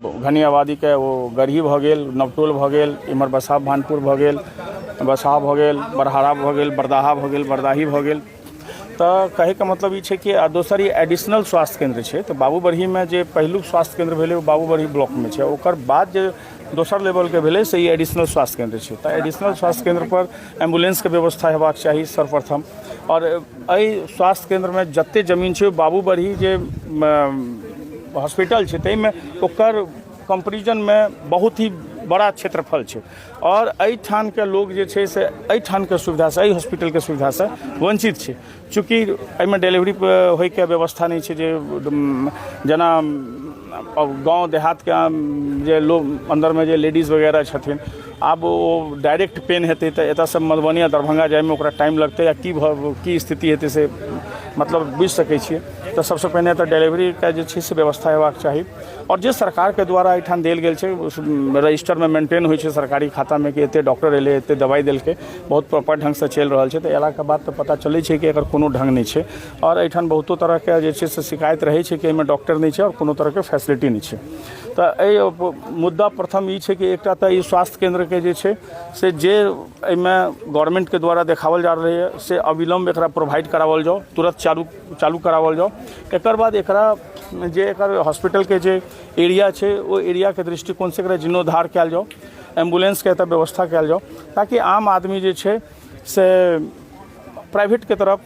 घनी आबादीके ओ गरही भऽ गेल, नवटोल भऽ गेल, इम्हर बसा भानपुर भऽ गेल, बसा भऽ गेल, बरहारा भऽ गेल, बरदाहा भऽ गेल, बरदाही भऽ गेल। तऽ कहैके मतलब ई छै कि आ दोसर ई एडिशनल स्वास्थ्य केन्द्र छै। तऽ बाबूबरहीमे जे पहिलुक स्वास्थ्य केन्द्र भेलै, ओ बाबूबरही ब्लॉकमे छै। ओकर बाद जे दोसर लेवलके भेलै, से ई एडिशनल स्वास्थ्य केन्द्र छै। तऽ एडिशनल स्वास्थ्य केन्द्रपर एम्बुलेंसके व्यवस्था हेबाक चाही सर्वप्रथम। आओर एहि स्वास्थ्य केन्द्रमे जतेक जमीन छै, बाबूबरही जे हॉस्पिटल छै, ताहिमे ओकर कम्पेरिजनमे बहुत ही बड़ा क्षेत्रफल छै। आओर एहिठामके लोक जे छै से एहिठामके सुविधासँ, एहि हॉस्पिटलके सुविधासँ वञ्चित छै। चूँकि एहिमे डिलीवरी होइके व्यवस्था नहि छै, जे जेना गाँव देहातके जे लोक अन्दरमे जे लेडीज वगैरह छथिन, आब ओ डायरेक्ट पेन हेतै तऽ एतऽसँ मधुबनी या दरभङ्गा जाइमे ओकरा टाइम लगतै या की भऽ की स्थिति हेतै, से मतलब बुझि सकै छियै। तऽ सबसँ पहिने तऽ डिलीवरीके जे छै से व्यवस्था हेबाक चाही। आओर जे सरकारके द्वारा एहिठाम देल गेल छै, रजिस्टरमे मेंटेन होइ छै सरकारी खातामे कि एतेक डॉक्टर एलै, एतेक दवाइ देलकै, बहुत प्रॉपर ढङ्गसँ चलि रहल छै। तऽ अयलाके बाद तऽ पता चलै छै कि एकर कोनो ढङ्ग नहि छै। आओर एहिठाम बहुतो तरहके जे छै से शिकायत रहै छै कि एहिमे डॉक्टर नहि छै आओर कोनो तरहके फैसिलिटी नहि छै। तऽ एहि मुद्दा प्रथम ई छै कि एकटा तऽ ई स्वास्थ्य केन्द्रके जे छै से जे एहिमे गवर्नमेन्टके द्वारा देखाओल जा रहलैए, से अविलम्ब एकरा प्रोवाइड कराओल जाउ, तुरन्त चालू चालू कराओल जाउ। एकर बाद एकरा जे एकर हॉस्पिटलके जे एरिया छै, ओ एरियाके दृष्टिकोणसँ एकरा जीर्णोद्धार कयल जाउ, एम्बुलेंसके एतऽ व्यवस्था कयल जाउ, ताकि आम आदमी जे छै से प्राइवेटके तरफ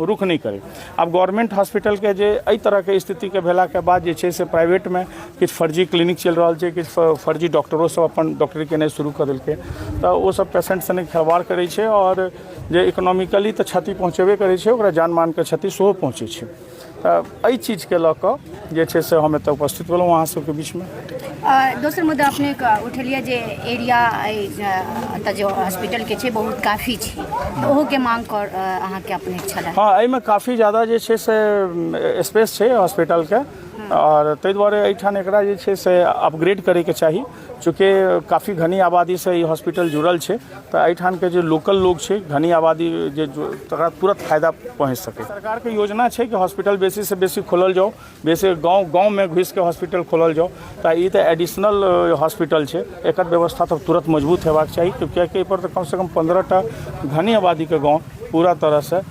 रुख नहि करै। आब गवर्नमेंट हॉस्पिटलके जे एहि तरहके स्थितिके भेलाके बाद जे छै से प्राइवेटमे किछु फर्जी क्लिनिक चलि रहल छै, किछु फर्जी डॉक्टरो सब अपन डॉक्टरी केनाइ शुरू कऽ देलकै। तऽ ओ सब पेशेंट सङ्गे खेलवाड़ करै छै आओर जे इकोनॉमिकली तऽ क्षति पहुँचेबे करै छै, ओकरा जान मानके क्षति सेहो पहुँचै छै। तऽ एहि चीजके लऽ कऽ जे छै से हम एतऽ उपस्थित भेलहुँ अहाँ सबके बीचमे। दोसर मुद्दा अपने उठेलियै जे एरिया एतऽ जे हॉस्पिटलके छै, बहुत काफी छै, तऽ ओहोके मांग कर अहाँके अपने छलै। हँ, एहिमे काफी ज्यादा जे छै से स्पेस छै हॉस्पिटलके आओर ताहि दुआरे एहिठाम एकरा जे छै से अपग्रेड करैके चाही। चूँकि काफी घनी आबादीसँ ई हॉस्पिटल जुड़ल छै, तऽ एहिठामके जे लोकल लोक छै, घनी आबादी जे, तकरा तुरन्त फायदा पहुँच सकै। सरकारके योजना छै कि हॉस्पिटल बेसीसँ बेसी खोलल जाउ, बेसी गाँव गाँवमे घुसिके हॉस्पिटल खोलल जाउ। तऽ ई तऽ एडिशनल हॉस्पिटल छै, एकर व्यवस्था तऽ तुरन्त मजबूत हेबाक चाही, किएकि एहिपर तऽ कमसँ कम 15 टा घनी आबादीके गाँव पूरा तरहसँ,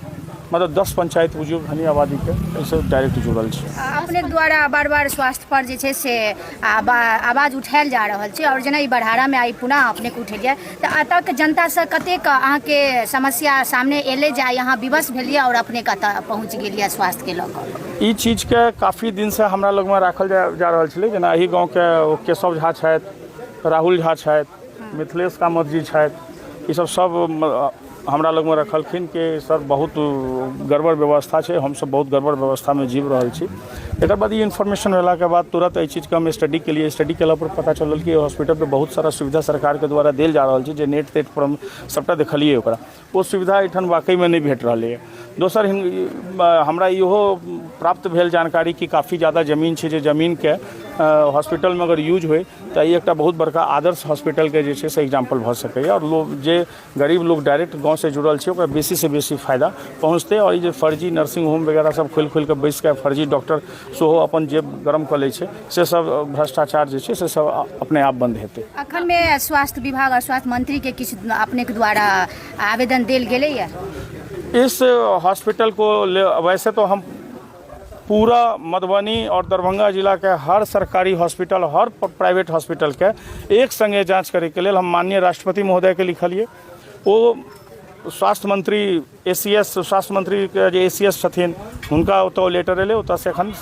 मतलब 10 पंचायत बुझियौ घनी आबादीके एहिसँ डायरेक्ट जुड़ल छै। अपने द्वारा बार बार स्वास्थ्य पर जे छै से आवाज उठायल जा रहल छै आओर जेना ई बरहारामे आइ पुनः अपनेके उठेलियै, तऽ एतऽके जनतासँ कतेक अहाँके समस्या सामने एलै जे आइ अहाँ विवश भेलियै आओर अपनेके एतऽ पहुँच गेलियै स्वास्थ्यके लऽ कऽ? ई चीजके काफी दिनसँ हमरा लगमे राखल जा रहल छलै। जेना एहि गाँवके ओ केशव झा छथि, राहुल झा छथि, मिथिलेश कामत जी छथि, ईसब सब हमरा लगमे रखलखिन कि सर, बहुत गड़बड़ व्यवस्था छै, हमसब बहुत गड़बड़ व्यवस्थामे जीव रहल छी। एकर बाद ई इन्फॉर्मेशन भेलाके बाद तुरंत एहि चीजके हम स्टडी केलियै। स्टडी केला पर पता चलल कि हॉस्पिटलपर बहुत सारा सुविधा सरकारके द्वारा देल जा रहल छै, जे नेट तेट पर हम सबटा देखलियै ओकरा, ओ सुविधा एहिठाम वाकईमे नहि भेट रहलैए। दोसर, हमरा इहो प्राप्त भेल जानकारी कि काफी ज्यादा जमीन छै, जे जमीनके हॉस्पिटलमे अगर यूज होइ तऽ ई एकटा बहुत बड़का आदर्श हॉस्पिटलके जे छै से एग्जाम्पल भऽ सकैए आओर लोक जे गरीब लोक डायरेक्ट गाँवसँ जुड़ल छै, ओकरा बेसीसँ बेसी फायदा पहुँचतै। आओर ई जे फर्जी नर्सिंग होम वगैरह सब खोलि खोलि कऽ बैसि कऽ फर्जी डॉक्टर सेहो अपन जेब गरम कऽ लै छै, से सब भ्रष्टाचार जे छै से सब अपने आप बन्द हेतै। अखनमे स्वास्थ्य विभाग आओर स्वास्थ्य मंत्रीके किछु अपनेके द्वारा आवेदन देल गेलैए? इस हॉस्पिटल को ले वैसे तो हम पूरा मधुबनी और दरभंगा जिलाके हर सरकारी हॉस्पिटल, हर प्राइवेट हॉस्पिटलके एक संगे जाँच करैके लेल हम माननीय राष्ट्रपति महोदयके लिखलियै। ओ स्वास्थ्य मंत्री एसीएस, स्वास्थ्य मंत्रीके जे एसीएस छथिन, हुनका ओतऽ लेटर एलै। ओतऽसँ एखन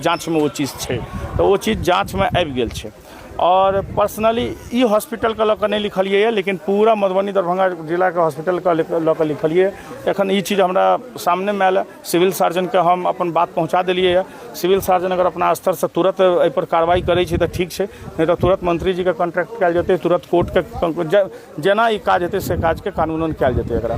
जाँचमे ओ चीज छै, तऽ ओ चीज जाँचमे आबि गेल छै। आओर पर्सनली ई हॉस्पिटलके लऽ कऽ नहि लिखलियै यऽ, लेकिन पूरा मधुबनी दरभंगा जिलाके हॉस्पिटलके लऽ कऽ लिखलियै। एखन ई चीज हमरा सामनेमे आयल। सिविल सर्जनके हम अपन बात पहुँचा देलियै यऽ। सिविल सर्जन अगर अपना स्तरसँ तुरन्त एहिपर कार्रवाइ करै छै तऽ ठीक छै, नहि तऽ तुरन्त मंत्रीजीके कॉन्ट्रैक्ट कयल जेतै, तुरन्त कोर्टके, जेना ई काज हेतै से काजके कानूनन कयल जेतै एकरा।